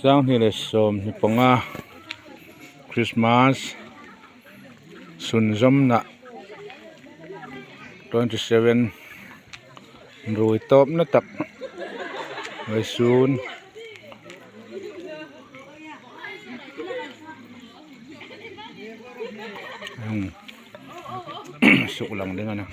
25 Christmas sunzawmna 27 rui tawp na tak sun suk lang ding a ni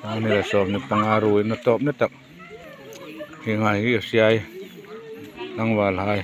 25 rui na tawp na tak. Heng hi a siai tlangval hai.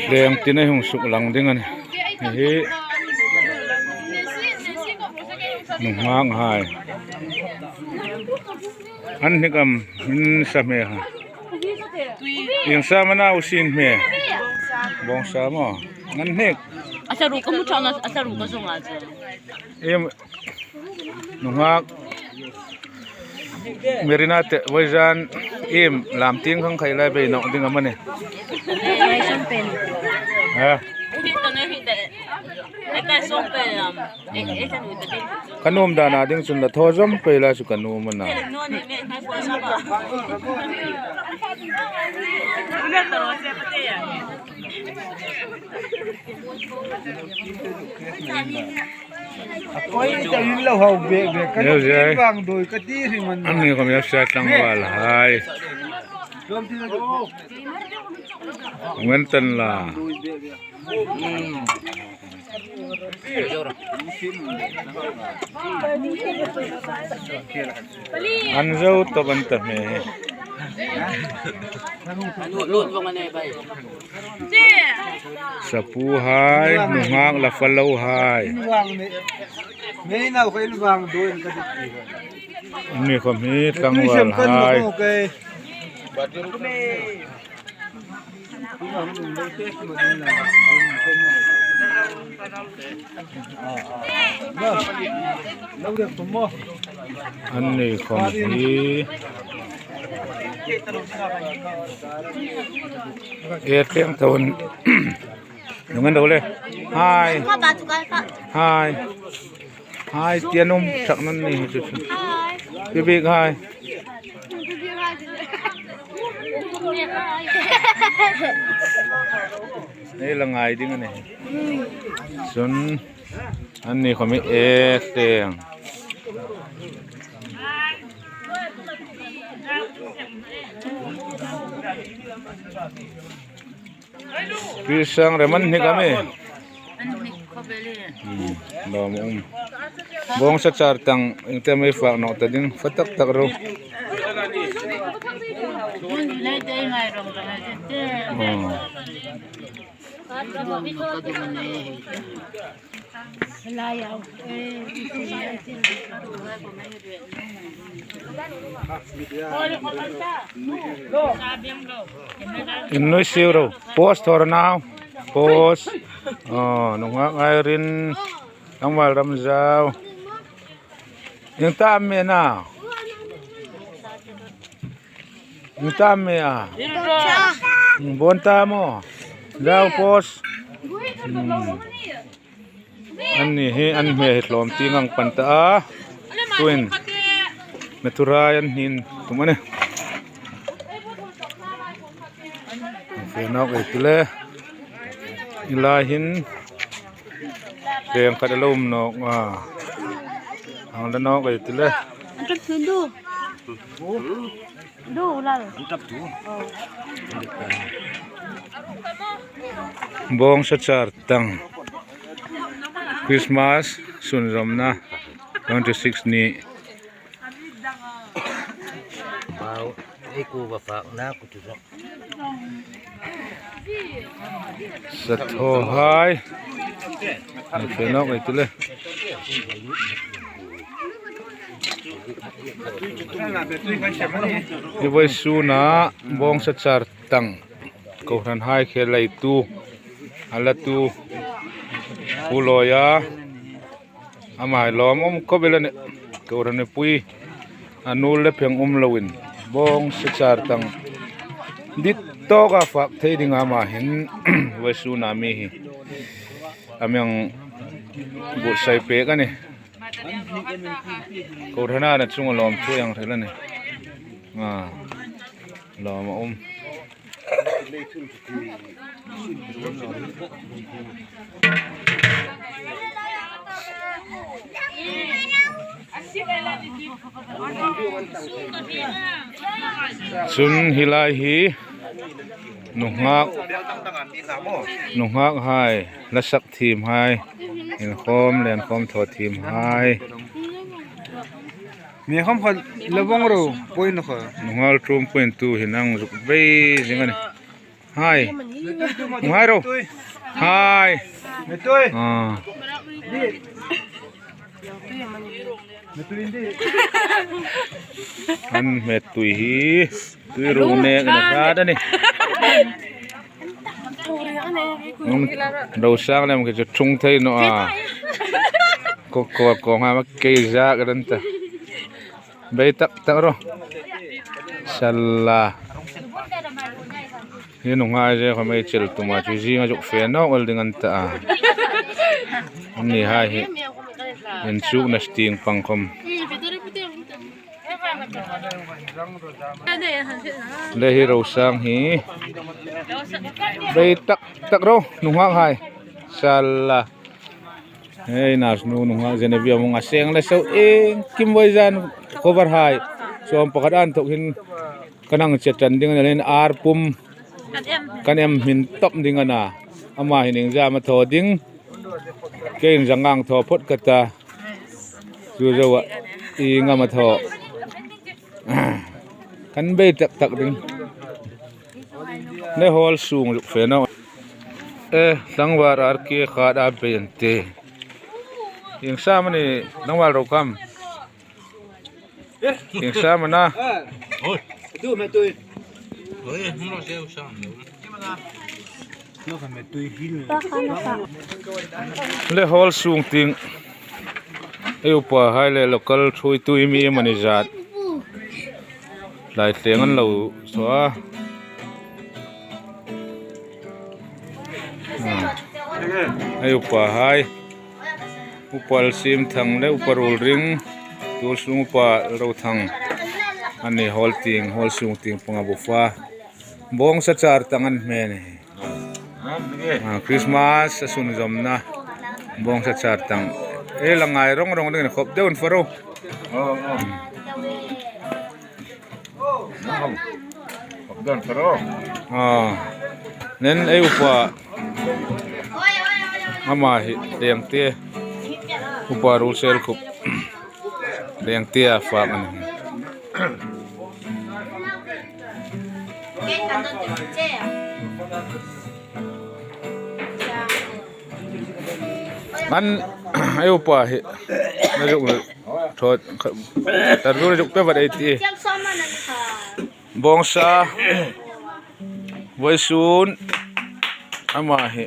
Leng tin a hung suk lang ding a ni hei hi nu nghang hai an hnikam in sa hmel ha eng sa mana u sin hmel bawng sa maw an hnik em nu nghak Marina te vawizan im lam ting khang khaih lai bei nawh ding awm a ni. Ka num danah ding chun la thaw zawm pei la chu ka num a na. Ani kawm hian sai tlangval hai Wenton la an zo tawp an ta hmel hi. Sapu hai nu nghak la fa lo hai mi khawm hi tlangval hai. An ni khawm hi e tlem tho an nung an lo le hai hai hai tian awm chak nan ni chu chu pi bik hai. Hei la ngai ding a ni chuan an ni khawm hi e teng Pisang rem an hnik a mi lawm a awm bawngsa char tang engte mai fak nawh ta ding fa tak tak ro In nui siu ro post thawr nau post aw nunga ngai rin tlangval ram zau eng ta am me na eng ta am me a bawn ta maw zau post an ni hi an hmel hi tlawm ting ang pan ta a chuan Mathura an hnin tum a ni fianok ei tile helai hin leng khat a lo awm nawk a ang la nawk ei tile. Bawngsa char tang Christmas sunzawmna 26 ni. Sathaw hai ni tile. Hi vawi sunah bawngsa char tang kohhran hai khel leitu a la tu Pu Lawia amah hi lawm awm khawp ila ni kohhran mipui a nul le pheng awm loin bawngsa char tang dik tawk a fak thei ding a amahin vawi sunah mi hi a meng buhsai pek a ni. Kohhran a chunga lawm thu ang hrelh a ni ah lawm a awm. Chun helai hi nu nghak nu nghak hai la sak thim hai inkhawm lenkhawm thaw thim hai nungal tum point tu hi nang zuk vei zing ani hai ngai ro hai ah an hmet tui hi tui ru nek a ni hrat ani. Rosang lem khi chu thung thei nawh a kaw kaw kaw nghal a keiza ka rawn ta bei tak tak rawh sala hi nu ngai zia kha mai chel tuma chu zinga zuk fe nawk al ding an ta a ani hai hi inchuk na sting pang khawm. Le hi rosang hi rei tak tak ro nu nghak hai sala hei nas nu nu nghak Genevieve mong a seng le so eng kim voi zan cover hai chuan pakhat an thawk hin kanang che tan ding ani len ar pum kan em hmin tawp ding ana amah hi ning zam a thaw ding kein zangang thaw phawt ka ta. Chu zo ah i ngam a thawh kan bei tak tak ding ne hall sung luk fe no e tlangval ar ke khat a bei an ti eng sam ani tlangval ro kam eng sam ana. Le hall sung ting hei upa hai leh local thui tui mi emawni zat tlai tleng an lo chhuah a hei upa hai upa sim thang leh upa rul ring tur sung upa ro thang ani hall ting hall sung ting panga bufa. Bawngsa char tang an hmel a ni ah Christmas a sun zawmna bawngsa char tang e la ngai rawng rawng deuhin a khawp deuh an far o ah nen ei upa amah hi leng te upa rul sel khup leng te a fak a ni. An ai upa hi na zuk thawt tardur zuk te vat ei ti bawngsa vawisun amah hi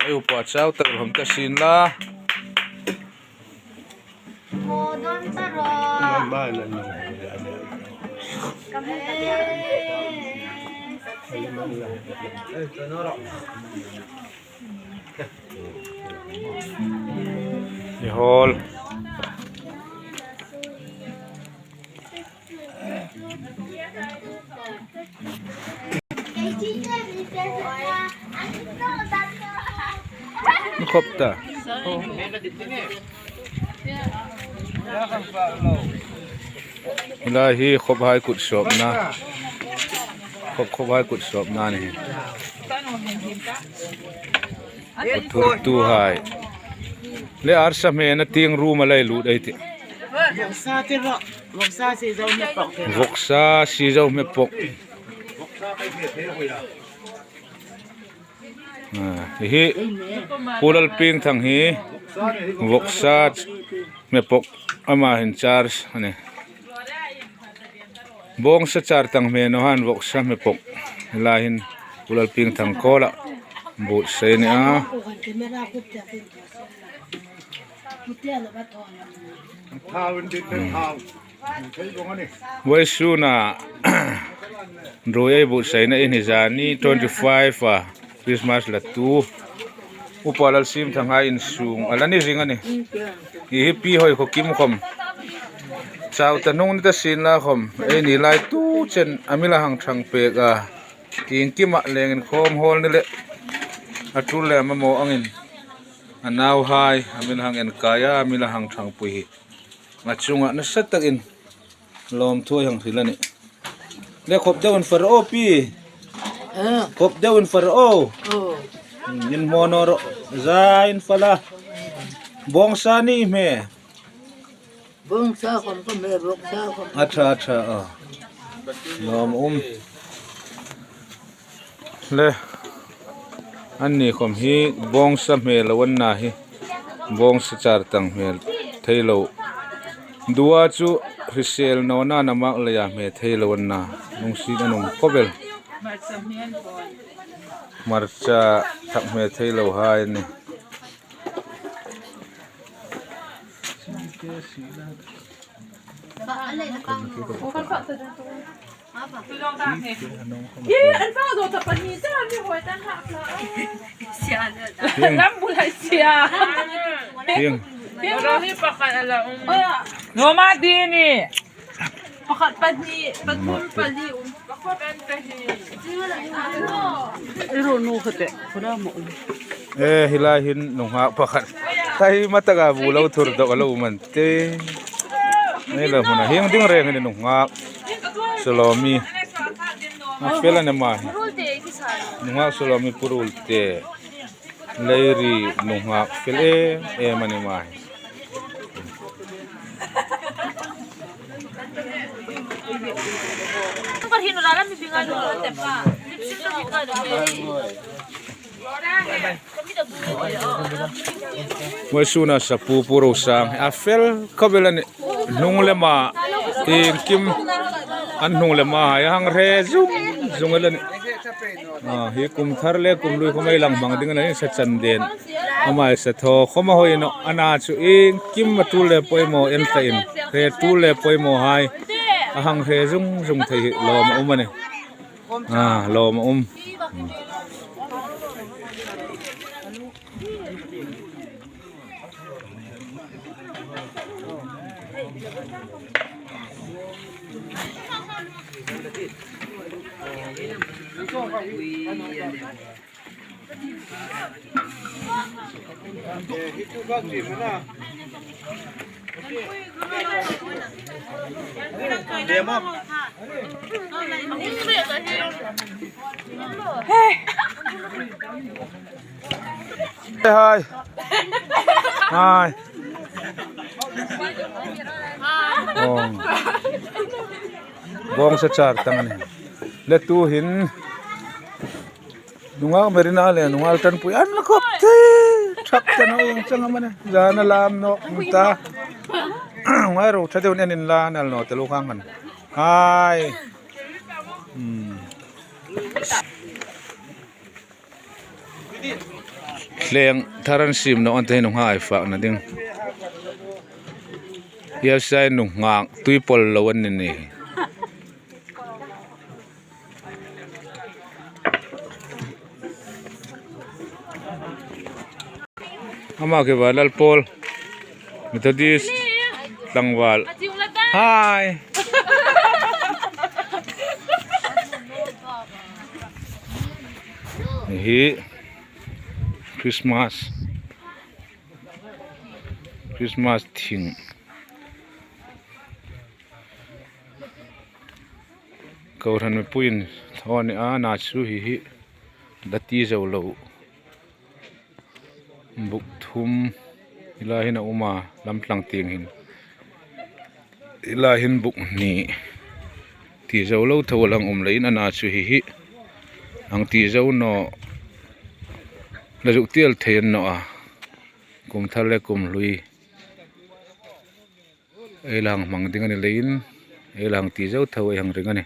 ai upa chau tak hlawm ta sin la. Ni hall. Khawp ta. Helai hi khawp hai kut sawpna khawp khawp hai kut sawpna a ni. Kut thur tu hai leh arsa hmena ting room a lei lut ei tih. Vawksa si zo hmeh pawk. Hei hi Pu Lalpingthang hi vawksa hmeh pawk amahin charge a ni. Bawngsa char tang hmel no han vawksa hmeh pawk helai hian Pu Lalpingthang kawlah buh sei a ni a. Vaisuna ruai buh saina i ni 25 a Christmas la tu upa Lalsimthanga insung a la ni zing a ni tih hi pi hawi khaw kim khawm chau ta hnung ni ta sin la khawm ei ni lai tu chen a mila hang thang pek a. Engkimah leng inkhawm hawl ni leh a tul leh a mamawh angin a nau hai a mila hang en kai a a mila hang thang pui hi a chungah nasa takin lawm thuai hang hrilh a ni le khawp deuh in far aw pi khawp deuh in far aw in hmuan aw rawh zai in fal a bawngsa ni hme A tha a tha a nuam awm hle a ni khawm hi bawngsa hmel lo an na hi bawngsa char tang hmel thei lo dua chu hrisel nawna na mak lei ah hmel thei lo an na lungsin a nung khawp vel hmarcha thak hmel thei lo hai a ni. E helai hi nungha pakhat taima taka bu lo thur deuh a lo awm an te hei lo hmunah hian ding reng a ni nungha sawlawmi a fel a ni mai nungha sawlawmi purul te leiri nungha fel em em a ni mai. Hmuaisuna sapu pu rosang hi a fel khawp vel a ni hnung lamah engkim an hnung lamah a hang hre zung zung vel a ni ah hi kum thar leh kum hlui khaw mai lang hmang ding a ni sa chan den amah sa thaw khawm a hawi nawh a na chu engkim a tul leh pawimawh en tla in he tul leh pawimawh hai a hang hre zung zung thei hi lawm a awm a ni ah lawm a awm. Hai hai bawng sa char tang ani le tu hin nunga marina leh nunga tanpui an la khawp te thap te no eng chang a mawni zan a lam nawk ang ta ngai ro tha deuh in en in la nal nawh tel ukhang han hai umm. Thleng thar an sim loh ang te hi nu nghah ai fah na ding hiasai nu nghah tui pawl lo an ni ni. Amah khi Vanlalpawl Methodist tlangval hi. Hei hi Christmas Christmas thing Kohhran mipuiin thaw a ni a na chu hei hi la ti zo lo buk thum helai hian a awm a lam tlang tiang in. Helaiah hian buk hnih tih zo lo tho a lang awm leh in a na chu hei hi ang tih zo nawh la zuk tial thei an nawh a kum thar leh kum hlui ei lang hmang ding a ni leh in ei lang tih zo tho ei ang reng a ni.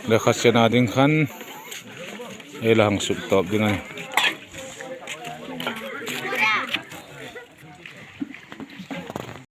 Lehkha senah ding khan ei la hang suk tawp ding a ni.